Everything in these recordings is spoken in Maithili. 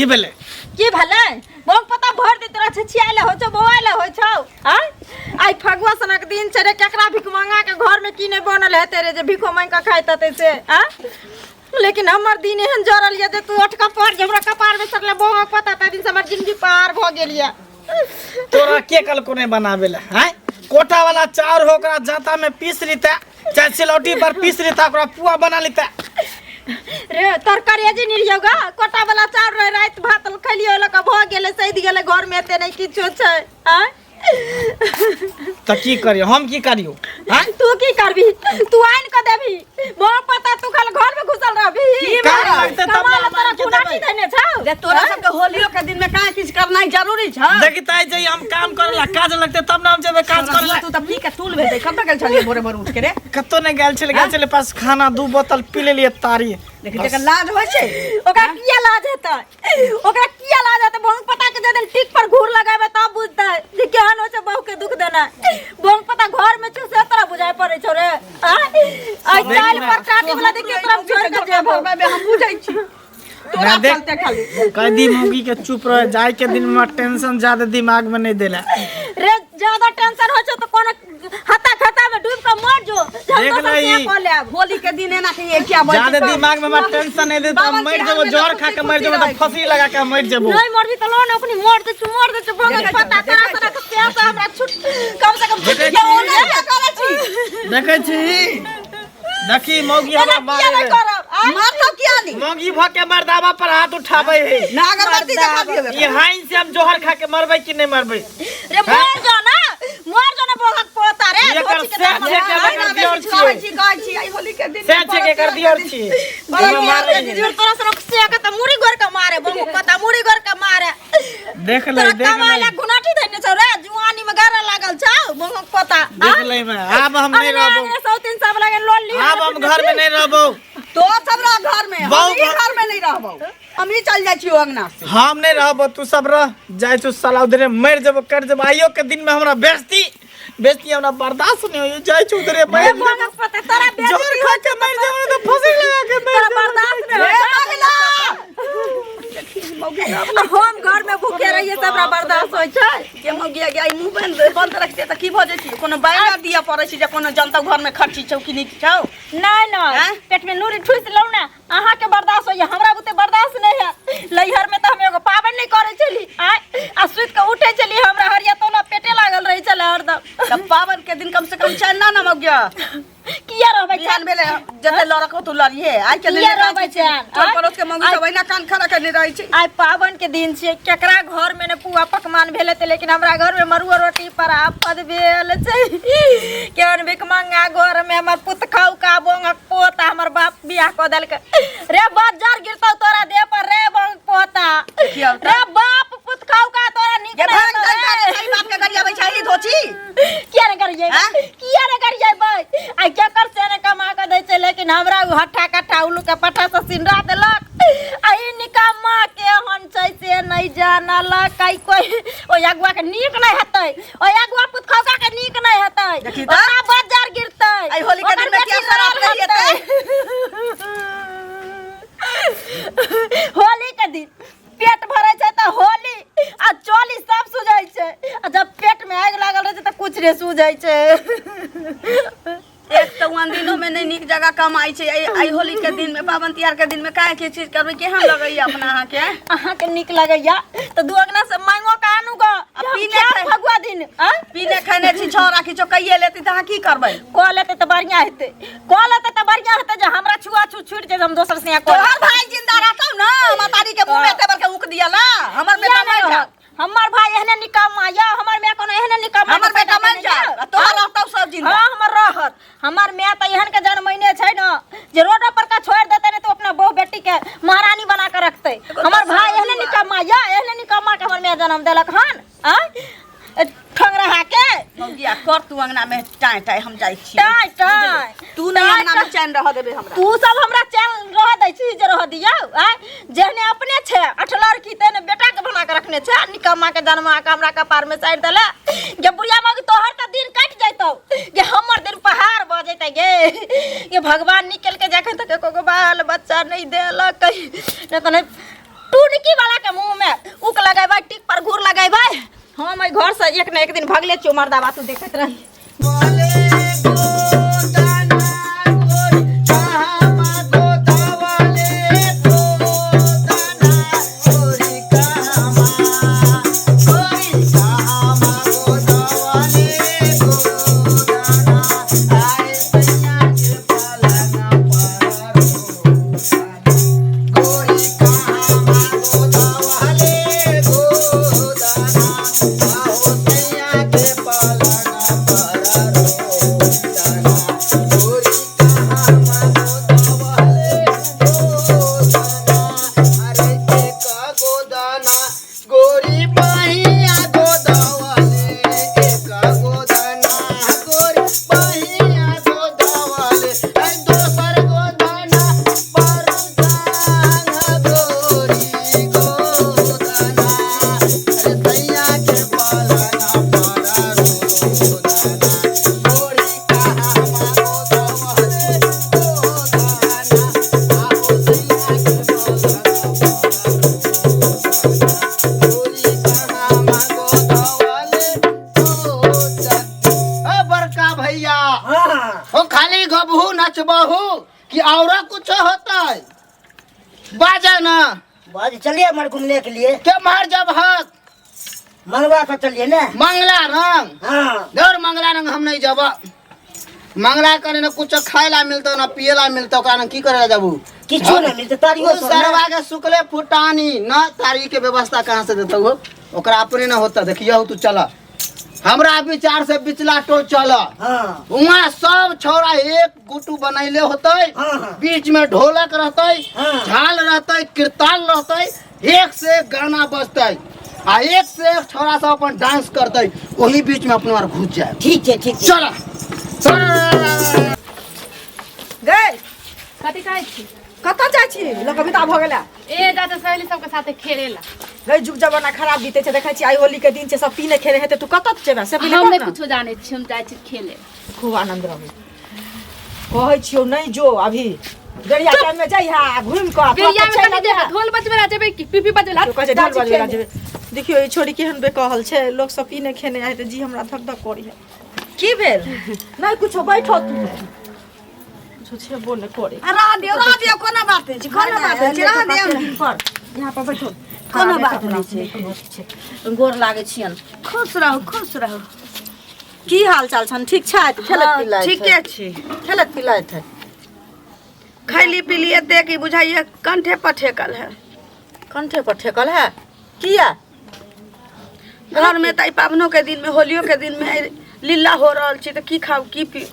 की भेलै? की भेलै? बहुत पता भर दे तोरा छिछियाले होइ छौ, बौआले होइ छौ। आय आइ फगुआ सनक दिन छै रे, केकरा भीख मांगा के घर में की नहि बनल हेतै रे जे भीखो मांगि के खाइत हेतै से। आय लेकिन हमर दिन एहन जरल यऽ जे तू अटका पर जे हमरा कपार में सटले बौआ पता ताहि दिन से हमर जिंदगी पार भऽ गेल यऽ। तोरा के कहलको नहि बनाबे ला? हैं, कोटा वाला चाउर हो ओकरा जाता में पीस लेता, चाहे सिलौटी पर पीस लेता, ओकरा पुआ बना लेता। रे तरकारी जे नहीं लियो गा, कोटा वाला चाउर रहे, रात भात खेलियो लक भऽ गेलै, सैद गेलै, घर में एते नहि किछो छै। आँय तऽ की करियो हम, की करियो? हैं, तू की करबी? तू आनि कऽ देबी बहुत पता, तू खाली घर में घुसल रहबी। काम लगतै तब कमाल ने हम तोरा आनि के गुनाठी देबै। धने छौ जे तोरा सबके होलियो के दिन में काहे किछु करनाइ जरूरी छ? देखी ताई जे हम काम करे ला काज लगतै तब ने हम जेबै काज करे ला। तू तऽ पी के टूल भेटै। कतऽ गेल छलियै भोरे भोर उठ के रे? कतौ नहि गेल छलै, गेल छलै पास खाना, 2 बोतल पी लेलियै तारी। देखी, तेकर लाज होइ छै? ओकरा किया लाज हेतै? ओकरा किया लाज हेतै? बहु पता के जे दिन टिक पर घूर लगाबे तब बुझतै जे केहन होइ छै बहू के दुख देना। बहु पता घर में छौ से तोरा बुझाय पड़ै छौ रे? आँय? आइ काल्हि पर टाटी वाला देखिए तोरा हम छोड़ के जेबो। हम बुझै छी तोरा ना देख। चलते खाली। कैदी मौगी के चुप रहे, जाय के दिन में टेंशन ज्यादा दिमाग में नहीं देला। रे ज्यादा टेंशन होइ छौ तऽ कोनो हता खता में डूब के मर जो, जे हम देख दोसर ले से ई। कऽ लेब। होली के दिन एना के ये क्या बोल ज्यादा दिमाग में हमरा टेंशन नहीं दे तो बाबा मर के जेबो, हाथ में जहर तो खा के कुत्ती मर जेबो, रहै तो फंसी लगा के मर जेबो। नहीं मरबी तऽ लो ने ओखनी मर दे छौ, मर दे छौ। भगत देखै छौ, पता तोरा देखै तोरा के प्यास हमरा छुट कम से कम देखै छुट के छी। ओने क्या करै छी? देखै छी, देखी मौगी एना हमरा किया मारे नहि रे। करब? आँय? मारतौ किया नी? मौगी भ के मर्दावा पर हाथ उठाबै है। ना अगरबत्ती देखा दियो। ई हाइन से हम जोहर खा के मरबै कि नहीं मरबै? रे मर जो ना, मर जो ना बोगक पोता रे। एकर धोती के से दामन छै के में। एकर दियर कहै छियै। छी, कहै छी, आइ होली के दिन से छै के एकर दियर छियै। बड़ा एहिमे मारै मारे है। तोरा सनक से के त मुड़ी गोर के मारे, बोगक पोता मुड़ी गोर के मारे। देख ले, तोरा देख कमाय ले, ला गुनाठी धइने छौ रे, जुआनी में गारा लागल छौ बोगक पोता। देख ले मैं, आब हम नहीं रहबो। सौ तीन सब लगे लोन ली। आब हम घर में नहीं रहबो। तो सब रह घर में, हम बहु ई घर में नहीं रहबो, हम ही चल जाइ छी अंगना से। हम नहीं रहबो, तू सब रह जाइ छु। साला उधरे मर जेबो, कट जेबो। आइयो के दिन में हमरा बेइज्जती बेइज्जती हमरा बर्दाश्त नहीं होई, जाइ छु उधरे मर रे जेबो। बोगक पोता तोरा जोर बेइज्जती खा के मर जेबो, नहीं तो फांसी लगा के मर तोरा जेबो। बर्दाश्त नहीं रे होई। महिला हम घर में भूखे रहिए से हमरा बर्दाश्त होइ छै? के मौगिया गया, ई मुँह बंद बंद रखते तऽ की भऽ जेतै? कोनो बायना दिअ पड़ै छै जे कोनो जनता घर में खर्ची छौ कि नीक छौ? नहीं नहीं। आँय? पेट में नूरी ठुस लौ ना, अहाँ के बर्दाश्त होइए, हमरा बुते बर्दाश्त नहीं है। लैहर में तो हम एगो पाबनि नहीं करे छली। आय आ सुति के उठे छली, हमरा हरिया तोला पेटे लागल रहे छले हरदम। तऽ पाबनि के दिन कम से कम चैन ना न मौगिया? किया रहबै बिहान भेलै जते लड़क हो तू लड़िहे आइ के दिन। किया रहबै चैन? टोल आँय? पड़ोस के मौगी सब अहिना कान खड़ा करने रहै छै। आइ पाबनि के दिन छियै, केकरा घर में ने पुआ पकवान भेलै तऽ, लेकिन हमरा घर में मड़ुआ रोटी पर आफत भेल छै। केहन भिखमंगा घर में हमर पुतखौ का बोंगक पोता हमर बाप बियाह कऽ देलकै रे। बज्जर गिरतौ तोरा देह पर रे बोंग पोता। देखियौ तऽ। रे बाप पुतखौ का तोरा नीक ये नहि भाग हेतौ जाय रे। सही बाप के गरियाबै छै ई धोची। किया ने करियै? आँय? किया ने करियै? आ केकर से ने कमा के दै छै, लेकिन हमरा उ हट्ठा कट्ठा उल्लू के पट्ठा से सिनरा देलक। आ ई निकम्मा केहन छै से नहि जानलक। आइ कोइ ओहि अगुआ के नीक नहि हेतै, ओहि अगुआ पुतखौका के नीक नहि हेतै। देखी तऽ। ओकरा बज्जर गिरतै। आइ होली के ओकर दिन में बेटी किया शराब लड़ल लेलियै तऽ? हेतै। होली के दिन पेट भरै छै तऽ होली आ चोली सब सुझै छै, आ जब पेट में आगि लागल रहै छै तऽ कुछ नहि सुझै छै। एक तऽ वन दिनो में नहीं नीक जगह कमाइ छै, आइ आइ होली के दिन में, पाबनि तिहार के दिन में काहे के चीज करबै? केहन लगैया अपना अहाँके? अहाँके नीक लगैया तऽ दू अंगना से मांगो के आनू ग। आ पीने फगुआ दिन आँय? पीने खैने छी, छौड़ा किछो कहिए लेती तऽ अहाँ की करबै? कऽ लेतै तऽ बढ़िआँ हेतै, कऽ लेतै तऽ बढ़िआँ हेतै जे हमरा छुआ छू छूटि जेतै, हम दोसर से कऽ लेब। तोहर भाई जिंदा रहतौ ना, मातारी के मुंह में एते बड़का उक दियला। हमर किया बेटा नहि मर जा। रहत? हमर भाई एहने निकम्मा या हमर माय कोनो एहने निकम्मा हमर के बेटा पैदा मर केने जा यऽ? आ तोहर रहतौ सब जिंदा। हाँ, हमर रहत। हमर माय तऽ एहन के जन्मैने छै ने जे रोडो पर का छोड़ि देतै ने तऽ अपना बहु बेटी के महारानी बना के रखतै। हमर भाई एहने निकम्मा या, एहने निकम्मा के हमर माय जन्म देलक हन। आँय ठंगरहा के मौगिया कर तू अंगना में टाय टाय, हम जाइ छी। टाय टाय। तू नहीं अंगना में चैन रह देबे हमरा। तू सब हमरा चैन रह दै छी जे रह दियौ। आँय जेहने अपने छै अठ लड़की तेहने बेटा के बना के रखने छै। निकम्मा के जन्मा के हमरा कपार में साइड देले गे। बुढ़िया मौगी तोहर तऽ दिन कटि जैतौ गे, हमर दिन पहाड़ भऽ जैतै गे। ये भगवान निकल के जखन तक एको गो बाल बच्चा नहीं देलक, नहीं तऽ नहीं। टुनकी वाला के मुंह में उक लगेबै, टिक पर घूर लगेबै। हम एहि घर से एक न एक दिन भगले छियौ मर्दाबा, तू देखैत रही। गोरी बहिया गोदवले एक गोदना, गोरी बहिया गोदवले ऐ दोसर गोदना पर गोरी गोदना, अरे सैया के पालना पर रोदना, गोरी कहाँ गोदवले गोदना, आहो सैया के पालना पर बड़का भैया। हो खाली गबहू नचबहू कि और कुछ होता है? बाजा ना बाज चलिए हमारे घूमने के लिए। के मार जब हक मंगवा से चलिए ना। मंगला रंग। हाँ दौड़ मंगला रंग हम नहीं जब मंगला करे ना कुछ खाए ला मिलतो ना पिए ला मिलतो, कारण की करे जबू? किछो ना मिलते तारियो उ सरवा के सुकले फुटानी ना तारी के व्यवस्था कहाँ से देता हो? ओकरा अपने ना होता। देखियो तू चला हमरा विचार से बिचला टोल चल। हाँ वहाँ सब छौड़ा एक गुटू बनैले होते, हाँ। बीच में ढोलक रहते, हाँ। झाल रहते, किरताल रहते, एक से एक गाना बजते आ एक से एक छौड़ा सब अपन डांस करते, वही बीच में अपना आर घुस जाए। ठीक है ठीक है चल चल। गए कथी कहै छी? कतऽ जाइ छी? लोक विदा भऽ गेला। ए जाते सहेली सबके साथे खेलेला। गई जुग जमाना खराब बीते छै, देखै छी आइ होली के दिन छै, सब पीने खेले हेतै, तू कतऽ जेबे से पीने? हम नहि कुछो जानै छी, हम जाइ छी खेले। खूब आनंद रहू। कहै छियौ नहि जो अभी, बेरिया टाइम में जाइ हा घुमि कऽ। बेरिया में कथी जेबै? ढोल बजबै ला जेबै कि पीपी बजबै ला? कहै छै ढोल बजबै ला जेबै। देखियौ ई छोरी केहन बेकहल छै, लोक सब पीने खेने आइ तऽ जी हमरा धक धक करी है। की भेल? नहि कुछो, बैठो तू। कुछो छेबो नहि करे। रह दियौ रह दियौ, कोनो बात नहि छै, कोनो बात नहि छै, रह दियौ। पर यहाँ पर बैठो। कोनो बात नहि छै। गोर लागै छियन। खुश रहू खुश रहू। की हाल चाल छन? ठीक छै? खेलत पिलाइत? ठीके छी। खेलत पिलाइत है? खैली पीली एते कि बुझाइए कंठे पर ठेकल है। कंठे पर ठेकल है? किया? घर में तऽ पाबनो के दिन में होलियो के दिन में लीला हो रहल छै, तऽ की खाउ की पी?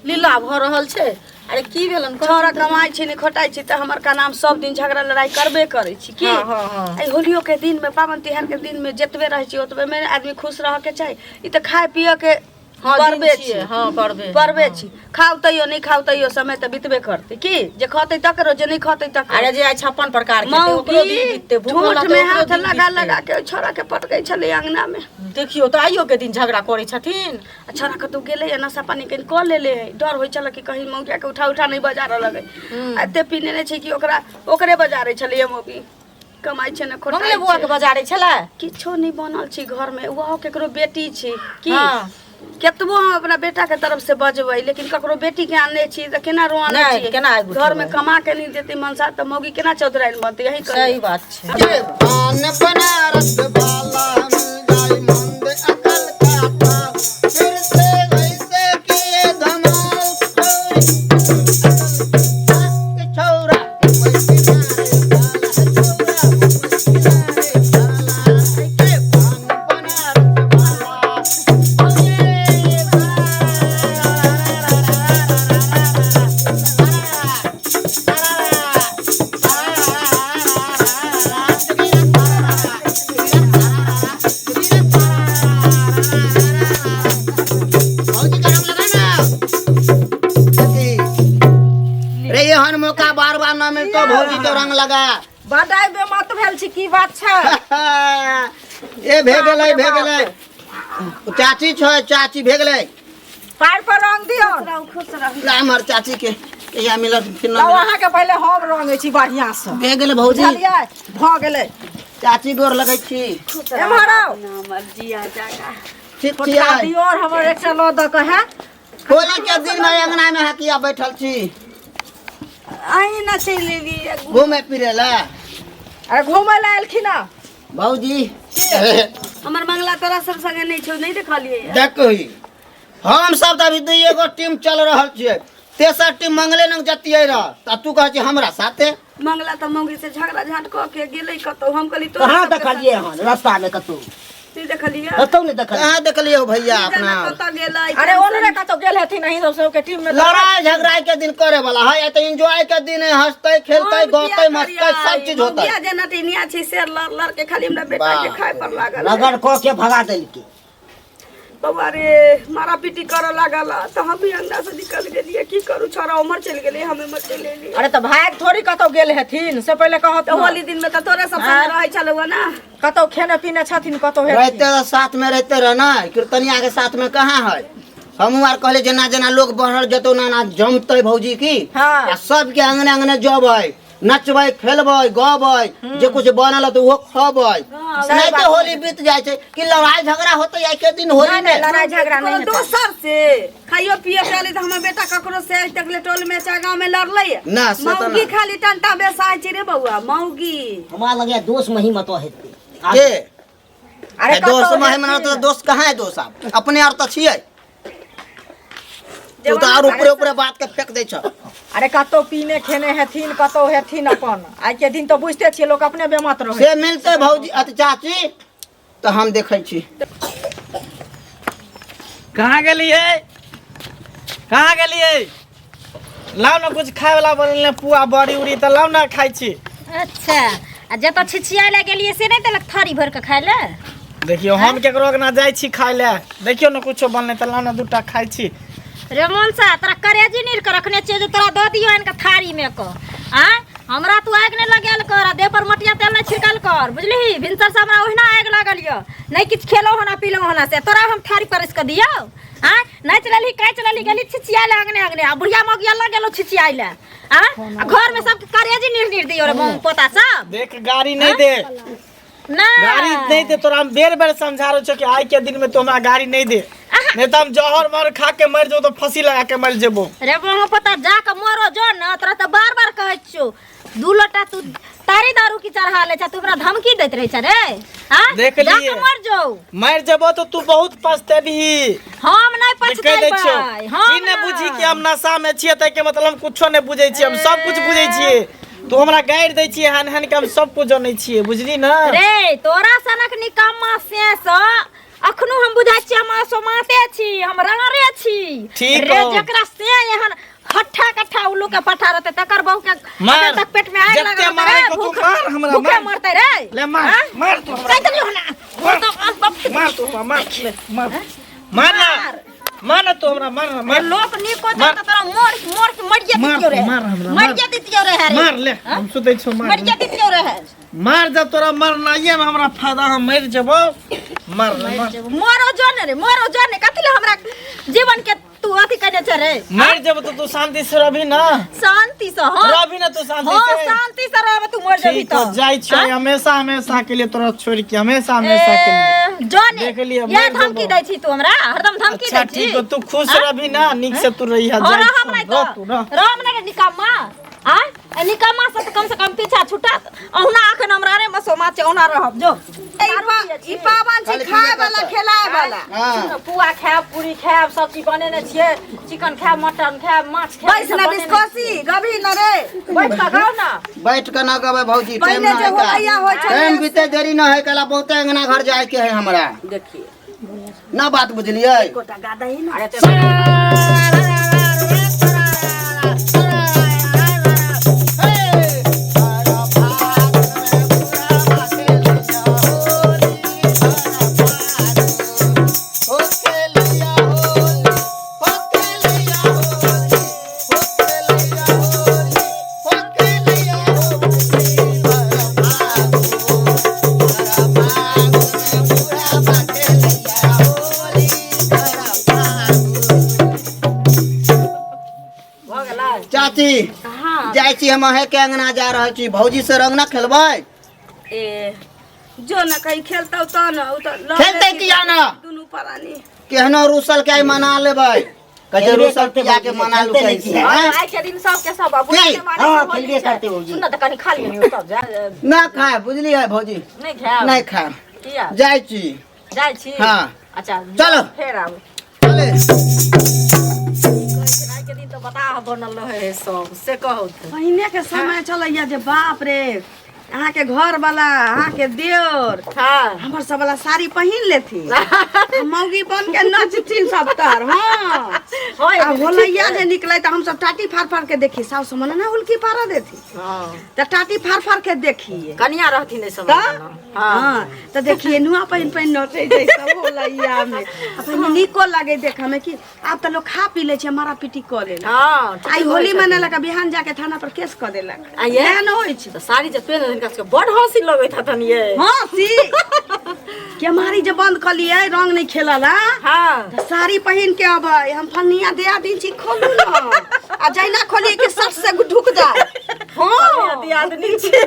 लीला भऽ रहल छै? अरे की भेलन? छौड़ा कमाइ छै नहि खोटाइ छै तऽ हमर का नाम सब दिन झगड़ा लड़ाई करबे करै छी की। हाँ, हाँ। एहि होलियो के दिन में पाबनि तिहार के दिन में जतबे रहै छी ओतबे में आदमी खुश रह के चाही। ई तऽ खाय पिय के हाँ, दिन परबे छियै, छी। हाँ, परबे। परबे छी, खाउ तैयो नहि खाउ तैयो समय तऽ बितबे करतै की, जे खतै तकरो जे नहि खतै तकरो। अरे जे आइ 56 प्रकार के हेतै, ओकरो दिन बीततै, भूखल ठूठ रहतै, में ओकरो हाथ दिन लगा बीततै। लगा के ओहि छौड़ा के पटकै छलै अंगना में। देखियौ तऽ आइयो के दिन झगड़ा करै छथिन। आ छौड़ा कतौ गेलै या नशा पानी कनि कऽ लेले है, डर होइ छलै कि कहीं मौगिया के उठा उठा नहि बजारऽ लगै। आ एते पीने नहि छै कि ओकरा ओकरे बजारै छलै। मौगी कमाइ छै ने खोटाइ मंगले बुआ के छै। बजारै छलै? किछो नहि बनल छै घर में, ओहो केकरो बेटी छै की। हाँ। केतबो हम अपना बेटा के तरफ से बजबै लेकिन ककरो बेटी के आनने छी तऽ केना रोआने नहि, छियै? केना आगू घर में उठेबै? कमा के नहि देतै मनसा तऽ मौगी केना चौधराइन बनतै? यही कहियौ। सही बात छै। के पान बनारस वाला मिल जाए मंद अकल काटा, फिर से वैसे किए धमाल छोरी छौरा मुंबई किनारे वाला, छौरा मुंबई किनारे वाला, के पान बनारस वाला। भौजी का रंग लगा ना। रे एहन मौका बार बार ना मिलतो, भौजी तो रंग लगा। बडाइ बेमत भेल छी, की बात छै? ए भे गेलै भे गेलै, चाची छै चाची, भे गेलै। पार पर रंग दियौ। खुश रहू खुश रहू। ला हमर चाची के। कहिया मिलत फिर लाउ अहाँके पहिले हम रंगै छी बढ़िआँ सँ। भए गेलै भौजी। बुझलियै, भऽ गेलै। चाची गोर लगै छी। एम्हर आउ। हमर जिया जागा। ठीक छोटका छियै? दियोर हमर एकटा लऽ दऽ कऽ है। होली के दिन में अंगना में हकिया बैठल छी। अहीं ना चलि एलियै। घूमे फिरे ला। अरे घूमै लए एलखिन हँ। भौजी हमर मंगला तोरा सब संगे नहि छौ, नहि देखलियै। देखही हम सब तऽ अभी दुइए गो टीम चल रहल छियै, तेसर टीम मंगले नंग जतियै रह तऽ तू कहै छी हमरा साथे। मंगला तऽ मौगी से झगड़ा झाँट कऽ के गेलै कतौ। हम कहली तोरा कहाँ सबके देखलियै हन रास्ता में कतौ? नहीं देखलियै। कतौ नहीं देखलियै। कहाँ देखलियै हो भैया जाना अपना? कतऽ गेलै। अरे ओनरे कतौ गेल हेथिन अहीं सब सबके टीम में। लड़ाई झगड़ा के दिन करे वाला है, तऽ एंजॉय के दिन है, हंसते खेलते हम किया गौते मस्ते करियै? सब चीज होतै। मौगिया जे नटिनिया छै से लड़ लड़ के खाली हमरा बेटा के बाप खाय पर लागल है। रगड़ कऽ के भगा देलकै। बौआ रे मारा पीटी करऽ लागल तऽ हम भी अंगना से निकल गेलियै। की करू, छोरा उम्हर चलि गेलै, हम एम्हर चलि एलियै। अरे तऽ भाग थोड़ी कतौ गेल हेथिन से पहिले कहत। तऽ होली दिन में तऽ तोरे सब संगे रहै छलौ ना। कतौ खेने पीने छथिन कतौ हेथिन। रहते रह साथ में रहते रह ना, कीर्तनिया के साथ में कहाँ है। हमहूँ आर कहले जेना जेना लोग बढ़ल जेतौ ना ना जमतै भौजी की। हाँ। आ सबके अंगने अंगने जबै, नचबै, खेलबै, गबै, जे कुछ बनल होतै ओहो खबै। नहीं तो होली बीत जाइ छै कि लड़ाई झगड़ा होतै आइ के दिन होली नहीं, में। नहीं, लड़ाई झगड़ा नहीं कोनो हेतै। दोसर से खाइयो पियो के आली तऽ हमर बेटा ककरो से आज तक ले टोल में चाहे गाँव में लड़लै? ना, से तऽ मौगी ना। खाली टंटा बेसाय छै रे बौआ, मौगी। हमरा लगैया दोष मही मतो हेतै। के अरे दोस्त कतौ मही मना हेथिन। तऽ दोस्त कहाँ है? दोस्त आब अपने आर तऽ छियै, तू तऽ आर ऊपरे ऊपरे बात के फेंक दै छ। अरे कतौ पीने खेने हेथिन कतौ हेथिन अपन। आइ के दिन तऽ बुझते छियै लोक अपने बेमत रहै। से मिलतै भौजी अथी चाची तऽ हम देखै छी। कहाँ गेलियै, कहाँ गेलियै? लाउ ने कुछ खाय वाला बनेने पुआ बड़ी उड़ी तऽ लाउ ने खाइ छी। अच्छा, आ जतऽ छिछियाए लए गेलियै से नहि देलक थारी भरि कऽ खाय लए? देखियौ हम केकरो अंगना जाइ छी खाय लए। देखियौ ने कुछो बनलै तऽ लाउ ने दूटा खाइ छी। रे मनसा, तोरा करेजी नीर के रखने छियै जे तोरा दऽ दियौ आनि कऽ थारी में कऽ। आँय हमरा तू आगि नहि लगायल कर आ देह पर मटिया तेल नहि छिड़कल कर, बुझलिही? भिनसर से हमरा ओहिना आगि लागल यऽ, नहि किछु खेलहुँ हन आ पीलहुँ हन, से तोरा हम थारी परसि कऽ दियौ? आँय नाचि लेलही काचि लेलही गेलही छिछियाए लए अंगने अंगने आ बुढ़िया मौगिया लग गेलौ छिछियाए लए। आँय आ घर में सबके करेजी नीर नीर दियौ रे पोता सब। देख गाड़ी नहीं दे। ना गाड़ी नहीं दे तोरा, हम बेर बेर समझा रहल छौ कि आइ के दिन में तू हमरा गाड़ी नहीं दे, नहीं तो हम जहर मर खा के मर जेबो तो फांसी लगा के मर जेबो। रे बहु पता जा के मरो जो न, तोरा तऽ बार बार कहै छियौ दू लोटा तू तारी दारू की चढ़ा ले छ, तू हमरा धमकी दैत रहै छ रे। हाँ देख जा लिए। के मर जो। मर जेबो तो तू बहुत पछतेबही। हम नहीं कहि दै छियौ पछतेबै। हम ई नहि बुझी कि हम नशा में छियै ताहि के मतलब हम कुछो नहि बुझै छियै, हम सब कुछ बुझै छियै। तू हमरा गारि दै छियै हन हन के, हम सब कुछ जनै छियै, बुझली ना? रे तोरा सनक निकम्मा से स अखनो हम बुझै छियै हम असोमाते छी, हम रारे छी। ठीक रे हौ। जकरा से एहन हट्ठा कट्ठा उल्लू के पट्ठा रहतै तकर बहू के मार। अखन तक पेट में आगि जते लागल रहतै मारै रे, के तू भूख मार हमरा, भूखे मार। मरतै रे। ले मार, हाँ? मार तू हमरा। कहि देलियौ हन। मार। मार तू हमरा, मार, ले, मार। मार ना, मार ना तू हमरा, मार ना, मार। लोक नीक हो मार। त तोरा मोर मोर के मरिया मार, दितियौ रे। मार हमरा, मार। मरिया दितियौ रे हरे। मार ले, हम सुतै छियौ, मार। मरिया दितियौ रे हरे। मार जब तोरा मरनाइए में हमरा फायदा, हम मरि जेबौ। मार ले, मार। मरो जो ने रे, मरो जो ने, कथी ले हमरा जीवन के तू अथी कने छ रे? मर जेबौ तो तू शांति से रहबी ना? शांति से हां रहबी ना तू शांति हां से? शांति से रहब, तू मर जेबी ठीक हो, तो जाइ छियै हाँ? हमेशा हमेशा के लिए तोरा छोड़ के, हमेशा हमेशा के लिए। ए, जो ने देख लिअ, ये मरि धमकी जेबौ। दै छी तू हमरा, हरदम धमकी अच्छा दै छी। ठीक हो, तू खुश हाँ? रहबी ना, नीक से तू रहिया। और जाइ रहब नहीं छियौ, रह तो तू रह। रहब नहीं रे निकम्मा। आ ए निकम्मा से तो कम से कम पीछा छुटत। अहुना अखन हमरा रे मसोमा छै, ओना रहब जो। ई पावन छै खाय वाला खेलाय वाला। हाँ। पुआ खायब, पूरी खायब, सब चीज बनेने छियै, चिकन खायब, मटन खायब, माछ खायब। बैस ना बिस्कोसी गभी न रे। बैठ कऽ गाउ ना। बैठ के ना गबै भौजी, टाइम पहिले ना जे है का। होलैया होइ छलै। टाइम बीते देरी ना है, कला बहुते अंगना घर जाए के है हमरा। देखिए ना बात बुझलियै। गोटा गादा ही ना। अरे तऽ हाँ जाइ छी हम अहें के अंगना जा रहल छी भौजी से रंग ना खेलबै ए जो न कहीं खेलतौ तो न उ तो लऽ खेलतै लेथिन किया न? दुनू प्राणी केहनो रूसल के आइ मना लेबै कहै छै खेलबे रूसल करतै पिया के भौजी, मना लू खेलतै नहि कैसे किया? आँय? आइ के दिन सबके सब आ बुढ़ा नहीं, के माने हाँ, से होली खेलबे छै। करतै भौजी। सुन न तऽ कनि खा लियौ तब जा ना खाए बुझलियै भौजी नहि खायब नहि खाए किया जाइ छी जाइ छी हाँ। अच्छा चलो। फेर आबू चले आइ के दिन तऽ बताह बनल रहै है सब से कहू तऽ पहिने के समय छलैया जे बाप रे अहाँके घर वाला अहाँके देवर हाँ हमर सब वाला साड़ी पहिन लेथिन आ मौगी बन के नचथिन सब तर हाँ होय आ होलैया जे निकले तऽ हमसब टाटी फाड़ फाड़ के देखी साउस मने ना हुलकी पारा देथिन हाँ तऽ टाटी फाड़ फाड़ के देखिए कनिया रहथिन एहि समय तऽ मे न। हाँ हाँ तऽ देखिए नुआ पहिन पहिन नचै छै सब होलैया में आ पहिने नीको लागे देखऽ में कि आब तऽ लोग खा पी लै छै मारा पीटी कऽ लेलक हाँ आइ होली मनेलक आ बिहान जाके थाना पर केस कऽ देलक आ ये? एहन होइ छै तऽ साड़ी जे पहिन हिनका सबके बड़ हँसी लगैत हेतन ये हँ सी केमारी जे बंद कऽ लियै रंग नहि खेलल आ हाँ तऽ साड़ी पहिन के अबै हम फलनिया दिया दिन छी खोलू ने आ जहिना खोलियै कि सट से ढुक जाय हाँ दियादनी छै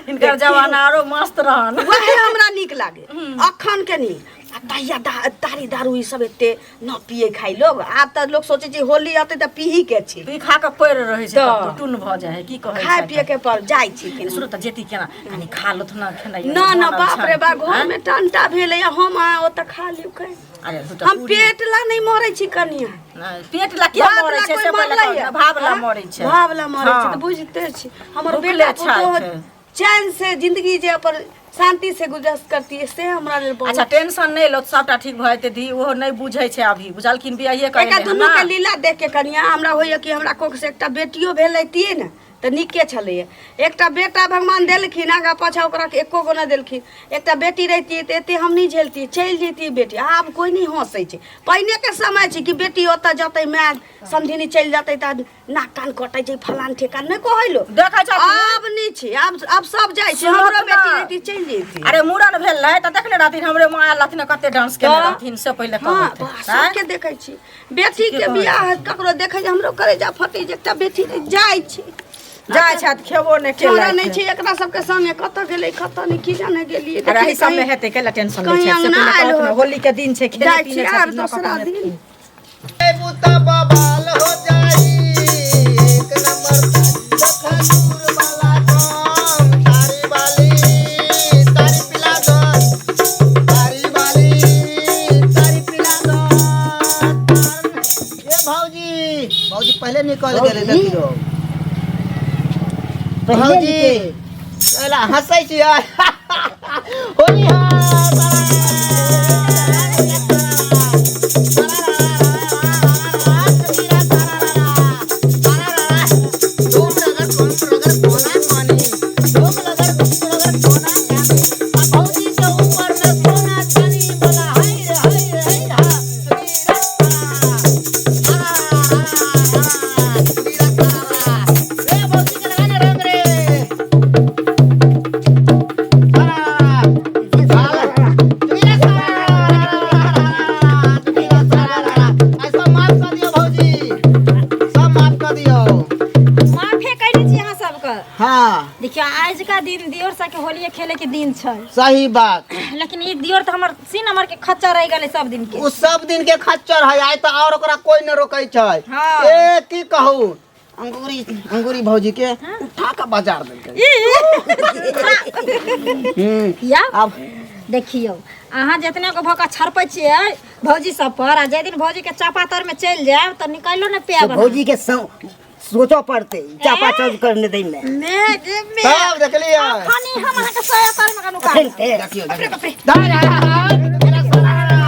हिनकर जमाना आरो मस्त रहन वएह हमरा नीक लागे अखन के नीक आ तहिया तारी दारू ई सब एते न पिए खाइ लोग आब तऽ लोग सोचै छै होली अतै तऽ पीही के छै पी खा कऽ पड़ि रहै छै तऽ। तब तऽ टुन भऽ जाइ है की कहै खाय छै पिए के पर जाइ छी कि सुनू तऽ जेती केना कनि खा लुथ ना खेनाइ ना ना बाप रे बा घर में टंटा भेलै हम अहाँ ओतऽ खा लियौ के अरे दूटा हम पेट ला नहीं मरै छी कनिया नहि, पेट ला किया भाव मरै ला छै कोइ से पहिले मरलै कहू या? ने, भाव ला हाँ? मरै छै भाव ला मरै छै हाँ। तऽ बुझिते छी हमर भुखले बेटा छै पुतोह छै। चैन से जिंदगी जे अपन शांति से गुजर करती है से हमरा लेल बहुत अच्छा टेंशन नहि लो सबटा ठीक भऽ जेतै धी ओहो नहि बुझै छै अभी बुझलखिन बियाहे एका करेले दुनू के लीला देख के कनिया हमरा होइए कि हमरा कोख से एकटा बेटियो भेलैतियै ने तऽ नीके छलैए एकटा बेटा भगवान देलखिन आगाँ पाछाँ ओकरा एको गो नहि देलखिन एकटा बेटी रहितियै तऽ एते हम नहि झेलतियै चलि जैतियै बेटी आब कोइ नहि हँसै छै पहिनेके समय छै कि बेटी ओतऽ जतै माय समधिनी चलि जतै तऽ नाक कान कटै छै फलान ठेकान नहि कहै लो देखै छथिन आब नहि छै आब आब सब जाइ छै सुनत हमरो ना। बेटी रहिती चलि जैती अरे मूड़न भेल रहै तऽ देखने रहथिन हमरे माँ आयल रहथिन कते डांस केने तऽ? रहथिन से पहिले हाँ कहत बा, सबके देखै छी बेटी के बियाह ककरो देखै छै हमरो करेजा फटै छै एकटा बेटी नहि जाइ छै जाइ छथि खेबो नहि छोड़ा केलथि नहि छै एकरा सबके संगे कतऽ गेलै कतऽ नहि की जाने गेलियै अरे एहि सबमे कहीं- हेतै कैला टेंशन लै कहीं छै से अंगना पहिले आयल कहत ने होत। होली के दिन छै खेले जाइ पीने छी आब छथिन न दोसरा कखनो दिन बुता बवाल हो जाई एक नंबर खजूर वाला काम तारी वाली तारी पिला दो तारी वाली तारी पिला दो ए भौजी भौजी पहले निकल गेलै देखियौ पहिले भौजी निकलि। एला हंसै छियै होली माफे कैने छी अहाँ सबके हाँ देखियौ आज का दिन दियोर सबके होलिये खेले के दिन छै सही बात लेकिन ई दियोर तऽ हमर सी नंबर के खच्चर रहि गेलै सब दिन के ओ सब दिन के खच्चर है आइ तऽ और ओकरा कोई न रोकै छै हाँ। ए की कहू अंगूरी अंगूरी भौजी के उठा के बाजार देलकै या अब देखियौ अहाँ जितने को भौका छरपै छियै भौजी सब पर आ जाहि दिन भौजी के चापा तर में चलि जायब तऽ निकालो ने से पियाब भौजी के सोचऽ पड़तै चापा चौक करने दै में मे गे मे तब देखलियै अखनी हम अहाँके साया तर में कनु अखन ते देखियौ देखियौ दाइ दाइ, दाइ,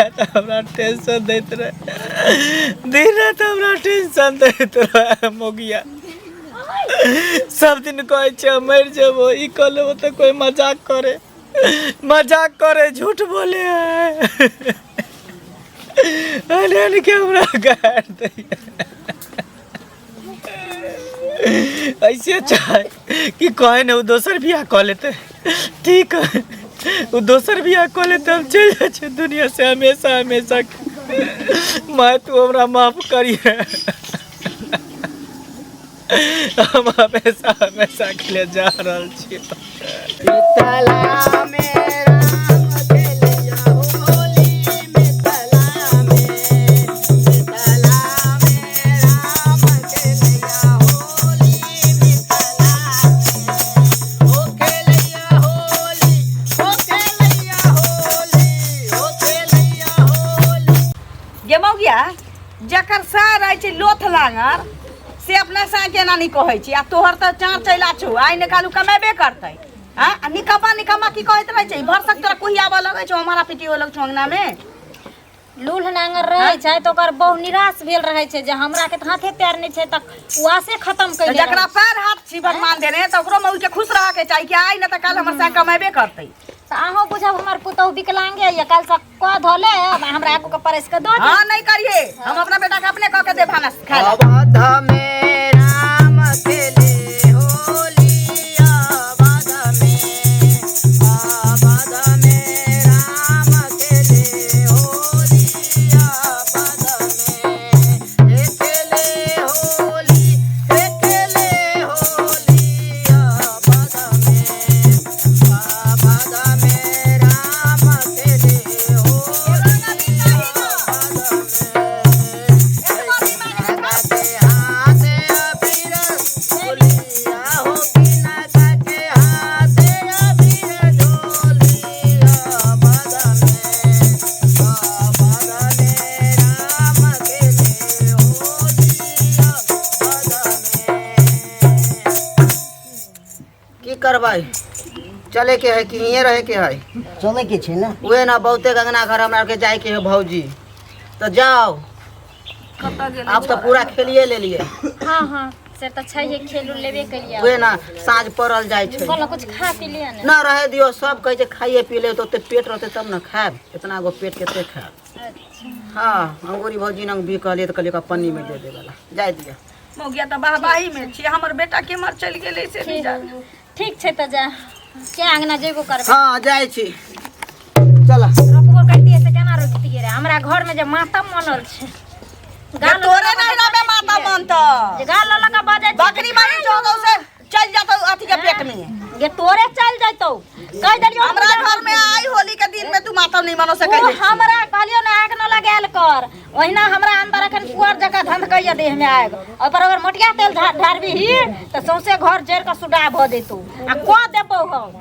राति हमरा टेंशन दैत रहे, दिन राति हमरा टेंशन दैत रहे मोगिया। सब दिन कहै छै हम मरि जेबो, ई कऽ लेबो, तऽ कोइ मजाक करे, मजाक करे, झूठ बोले है। अरे के हमरा गारि दैया। ऐसे चाहे कि कहे ने ओ दोसर बियाह कऽ लेतै, ठीक है, ओ दोसर बियाह कऽ लेतै, हम चलि जाइ छियै दुनिया से हमेशा हमेशा। माय, तू हमरा माफ करिहे, हम हमेशा हमेशा के लिए जा रहल छियै। मिथिला में राम खेलिया होली, मिथिला में, मिथिला में राम खेलिया होली, मिथिला में। ओ खेलिया होली, ओ खेलिया होली, ओ खेलिया होली। गे मौगिया, जकर साँय रहै छै लोथ लांगर से अपना साँय के एना नहि कहै छै, आ तोहर तऽ चाँर चैला छौ, आइ ने काल्हि कमेबे करतै। आँ, आ निकम्मा निकम्मा की कहैत रहै छै? भरसक तोरा कुहियाबऽ लगै छौ, हमारा पिटी होय लगै छौ अंगना मे। लूल्ह नांगर रहै छै तऽ ओकर बहु निराश भेल रहै छै जे हमरा के तऽ हाथे पैर नहि छै, तऽ ओ आसे खत्म तऽ कइले जकरा रहै छै। पैर हाथ छी भगवान देने तऽ ओकरो मौगी के खुश रहऽ के चाही कि आइ ने तऽ काल्हि हमर साँय कमेबे करतै। तऽ अहूँ बुझब हमर पुतहु विकलांगे यऽ, काल्हि सँ कऽ धऽ ले हमरा आगू के परसि कऽ दऽ हाँ, नहीं करिए, हम अपना बेटा के अपने कह के दे भानस खाए ला। अवध में राम खेले होली, अवध में, अवध में राम खेले होली, अवध में। हे खेले होली, हे खेले होली, अवध में, अवध में राम खेले होली, अवध में। के हाथ अबीर झोलिया हो, किनका के हाथ अबीर झोलिया, अवध में, अवध में राम खेले होली, अवध में। की करबै, चले के है कि हिये रहे के है? चले के छै ने। उहे ना, बहुते अंगना घर हमरा के जाय के है भौजी, तो जाओ। आब तऽ पूरा खेलिए लेलिए। हाँ हाँ, से तऽ छैहे, खेल उल लेबे करिए। उहे ना, साँझ पड़ल जाइ छै। कहलहुँ कुछ खा पी लिअ ने। ना, रहे दियौ, सब कहै छै खाइए पी ले, तऽ ओते पेट रहतै तब ने खायब, इतना गो पेट कते खायब? हाँ, अंगूरी भौजी नंग भी कहलिए तऽ कहलिए ओकरा पन्नी में दे देबे ला, जाय दिअ। मौगिया तऽ बाहबाही में छी, हमर बेटा केम्हर चलि गेलै से नहि जाने। ठीक छै तऽ जा, के अंगना जेबो करबै? हाँ, जाइ छी, चल। रोकबो करतियै से केना रोकतियै रे? हमरा घर में जे मातम मनल छै। जे तोरे नहीं रहबे माता मन तऽ जे गाल लऽ लऽ कऽ बजै छै। बकरी मारी चौदह से चल जातो अथी के पेट में। गे, तोरे चल जैतौ, कहि देलियौ। हमरा घर में आई होली के दिन में तू मातम नहीं मनो से ओ कहि दै छी। हमरा कहलियौ ने आग न लगायल कर, ओहिना हमरा अंदर अखन पुअर जकाँ धंधकैया देह में आगि, ओहि पर अगर मोटिया तेल ढारबिही तऽ सौंसे घर जरि कऽ सुडा भऽ जेतौ आ कऽ देबौ हम।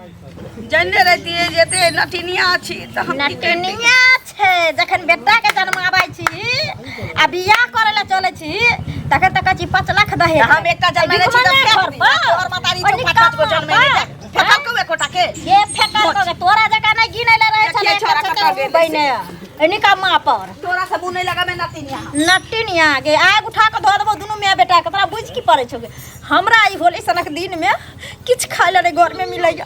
जनने रहतियै जे एते नटिनिया छी तऽ हम की करितियै? नटिनिया छै, जखन बेटा के जन्माबै छी आ बियाह करै लए चलै छी तखन तऽ कहै छी 5 लाख दहेज। तऽ हम एकटा जन्मेने छी तऽ भिखमंगा फेक घर दी। पर। तोहर महतारी ओहि छौ 5-5 गो निकम्मा जन्मेने पर। छै। फेकल कौ एकोटा के? के फेकल कौ? तोरा जकाँ नहि गिनै लए रहै छलै। देखियै छोड़ा एकर कतऽ छते गेलै। बहिने निकम्मा पर। तोरा से मुँह नहीं लगाबे नटिनिया। नटिनिया गे, आग उठा कऽ धऽ देबौ दुनू माय बेटा के, तोरा बुझि की पड़ै छौ गे? हमरा ई होली सनक दिनमे किछु खाय लए नहि घरमे मिलैया,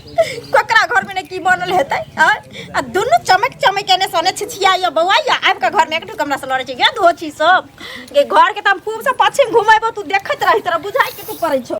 ककरा घरमे नहि की बनल हेतै आँय? आ दुनू चमक चमक एने सने छिछियाइया बौआइया, आबि कऽ घरमे एक ढुक हमरा से लड़ै छै। गे धोछी सब गे, घरके तऽ हम खूबसँ पश्चिम घुमेबो, तू देखैत रही, तोरा बुझाइ की तू करै छौ?